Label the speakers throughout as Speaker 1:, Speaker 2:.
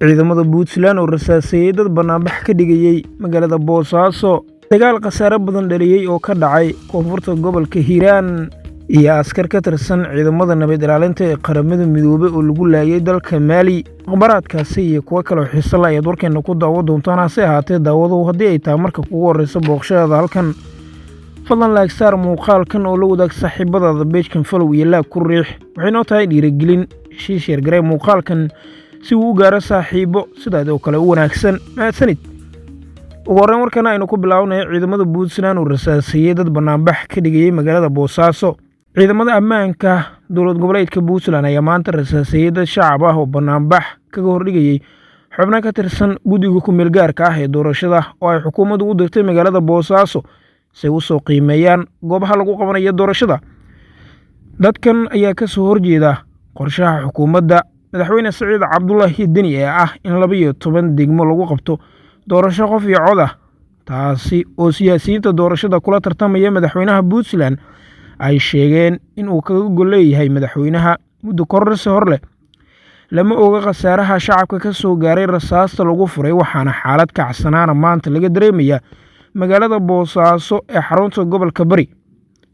Speaker 1: Ciidamada Puntland oo rasaaseeyey dad bannaanbax ka dhigayey magaalada Boosaaso. Dagaal khasaare badan dhaliyey oo ka dhacay koonfurta gobolka Hiiraan iyo askar ka tirsan ciidamada nabad ilaalinta ee Qaramada Midoobey oo lagu laayay dalka Maali. Akhbaaraadkaasi iyo kuwo kale oo xiiso leh ayaad warkeena ku daawo doontaan. Hase ahaatee, daawaduhu, haddii ay tahay marka kugu horreysa booqashadaada halkan, fadlan like saar muuqaalkan oo la wadaag saaxiibadaada. Page-kan follow iyo like ku riix, waxay noo tahay dhiirigelin. Sii share garee muuqaalkan si uu u gaaro saaxiibo sidaad oo kale u wanaagsan. Mahadsanid. Ugu horreyn, warkana aynu ku bilaabanaya ciidamada Puntland oo rasaaseeyey dad bannaanbax ka dhigayey magaalada Boosaaso. Ciidamada ammaanka dowlad goboleedka Puntland ayaa maanta rasaaseeyey dad shacab ah oo bannaanbax kaga hordhigayey xubno ka tirsan guddiga ku-meel gaarka ah ee doorashada oo ay xukuumaddu u dirtay magaalada Boosaaso si ay u soo qiimeeyaan goobaha lagu qabanayo doorashada. Dadkan ayaa ka soo horjeeda qorshaha xukuumadda Madaxweyne Saciid Cabdulaahi Deni ee ah in 12 degmo lagu qabto doorasho qof iyo cod ah, taasi oo siyaasiyiinta doorashada kula tartamaya madaxweynaha Puntland ay sheegeen in uu kaga gol leeyahay madaxweynaha muddo kororsi hor leh. Lama oga khasaaraha shacabka ka soo gaaray rasaasta lagu furay, waxaana xaalad kacsanaana maanta laga dareemayaa magaalada Boosaaso ee xarunta gobolka Bari.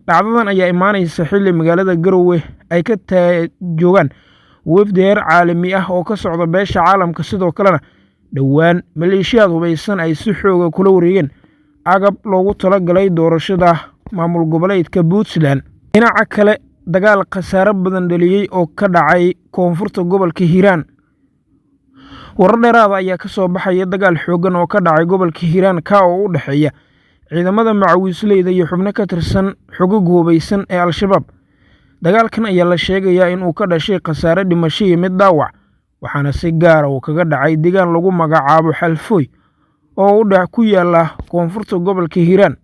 Speaker 1: Dhacdadan ayaa imaanaysa xilli magaalada Garowe ay ka joogaan wafdi heer caalami ah oo ka socda beesha caalamka, sidoo kalena dhowaan maleeshiyaad hubaysan ay si xooga kula wareegeen agab loogu talagalay doorashada maamul goboleedka Puntland. Dhinaca kale, dagaal khasaare badan dhaliyey oo ka dhacay koonfurta gobolka Hiiraan. Warar dheeraada ayaa ka soo baxaya dagaal xooggan oo ka dhacay gobolka Hiiraan, ka oo u dhexeeya ciidamada macawiisleyda iyo xubno ka tirsan xogag hubaysan ee Al-Shabaab. Dagaalkan ayaa la sheegayaa in uu ka dhashay khasaare dhimasho iyo mid dhaawac, waxaana si gaara uu kaga dhacay deegaan lagu magacaabo Xalfooy oo u dhex ku yaala koonfurta gobolka Hiiraan.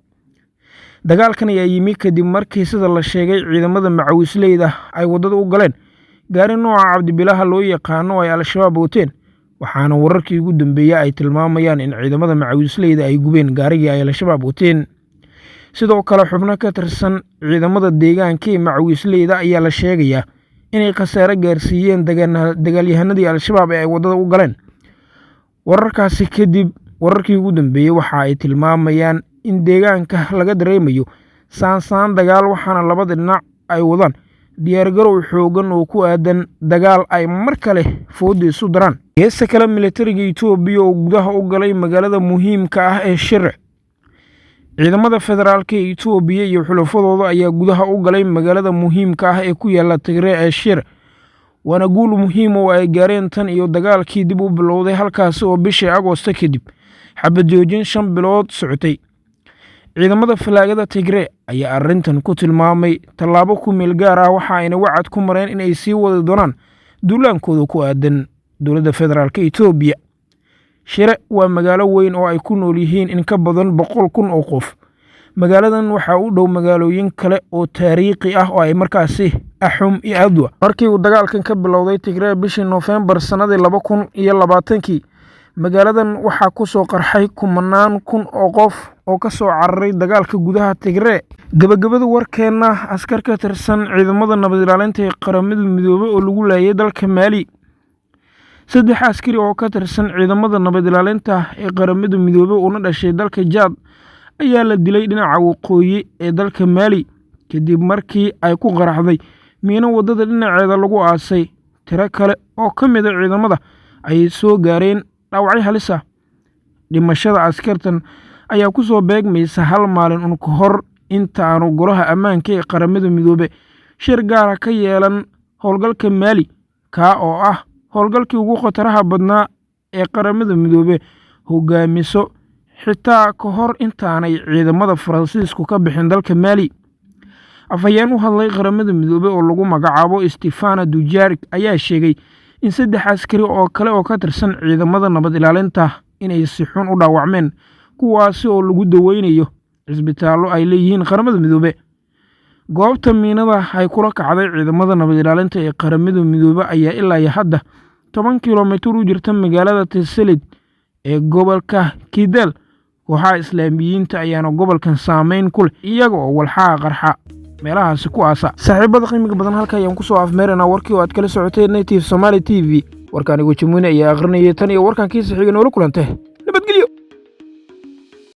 Speaker 1: Dagaalkan ayaa yimi kadib markii, sida la sheegay, ciidamada macawiisleyda ay waddada u galeen gaari nooca Cabdibilaha loo yaqaano oo ay Al-Shabaab wateen, waxaana wararkii ugu dambeeyey ay tilmaamayaan in ciidamada macawiisleyda ay gubeen gaarigii ay Al-Shabaab wateen. Sidoo kale, xubno ka tirsan ciidamada deegaanka ee macawiisleyda ayaa la sheegayaa inay khasaare gaarsiiyeen dagaalyahanadii Al-Shabaab ee ay waddada u galeen. Wararkaasi kadib, wararkii ugu dambeeyey waxa ay tilmaamayaan in deegaanka laga dareemayo saansaan dagaal, waxaana labada dhinac ay wadaan diyaargarow xoogan oo ku aadan dagaal ay mar kale fooda isu daraan. Geesta kale, militariga Itoobiya oo gudaha u galay magaalada muhiimka ah ee Shire. Ciidamada federaalka ee Itoobiya iyo xulafadooda ayaa gudaha u galay magaalada muhiimka ah ee ku yaala Tigree ee Shire, waana guul muhiim oo ay gaareen tan iyo dagaalkii dib u bilowday halkaasi oo bishii Agoosto kadib xabad joojin 5 bilood socotay. Ciidamada fallaagada Tigree ayaa arrintan ku tilmaamay tallaabo ku meel gaar ah, waxa ayna wacad ku mareen in ay sii wadi doonaan duulaankooda ku aadan dowladda federaalka Itoobiya. Shire waa magaalo weyn oo ay ku nool yihiin in ka badan 100,000 oo qof. Magaaladan waxaa u dhow magaalooyin kale oo taariikhi ah oo ay markaasi Axum iyo Adwa. Markii uu dagaalkan ka bilowday Tigree bishii Noofembar sannadii 2020-kii, magaaladan waxaa ku soo qarxay kumanaan kun oo qof oo ka soo cararay dagaalka gudaha Tigree. Gabagabada warkeenna, askar ka tirsan ciidamada nabad ilaalinta ee Qaramada Midoobey oo lagu laayay dalka Maali. Saddex askari oo ka tirsan ciidamada nabad ilaalinta ee Qaramada Midoobey una dhashay dalka Jaad ayaa la dilay dhinaca waqooyi ee dalka Maali kadib markii ay ku qaraxday miino waddada dhinaceeda lagu aasay. Tiro kale oo ka mid ah ciidamada ayay soo gaareen dhaawacyo halis ah. Dhimashada askartan ayaa ku soo beegmaysa hal maalin un ka hor inta aanu Golaha Ammaanka ee Qaramada Midoobe shir gaara ka yeelan howlgalka Maali, kaa oo ah howlgalkii ugu khataraha badnaa ee Qaramada Midoobe hogaamiso xitaa ka hor intaanay ciidamada Faransiisku ka bixin dalka Maali. Afhayeen u hadlay Qaramada Midoobey oo lagu magacaabo Stefana Dujarik ayaa sheegay in saddex askari oo kale oo ka tirsan ciidamada nabad ilaalinta inay si xun u dhaawacmeen, kuwaasi oo lagu daweynayo cisbitaallo ay leeyihiin Qaramada Midoobe. Goobta miinada ay kula kacday ciidamada nabad ilaalinta ee Qaramada Midoobe ayaa ilaa iyo hadda 10 kilomitir u jirta magaalada Tessalit ee gobolka Kidal. Kooxaha Islaamiyiinta ayaana gobolkan saameyn ku leh, iyaga oo walxaha qarxa meelahaasi ku aasa. Saaxiibada qiimiga badan, halka ayaan kusoo afmeeraynaa warkii oo aad kala socoteen Native Somali TV. Warka anigu Jamuuni ayaa akhrinayay. Tan iyo warkan kiisa xiga noola kulante, nabadgelyo.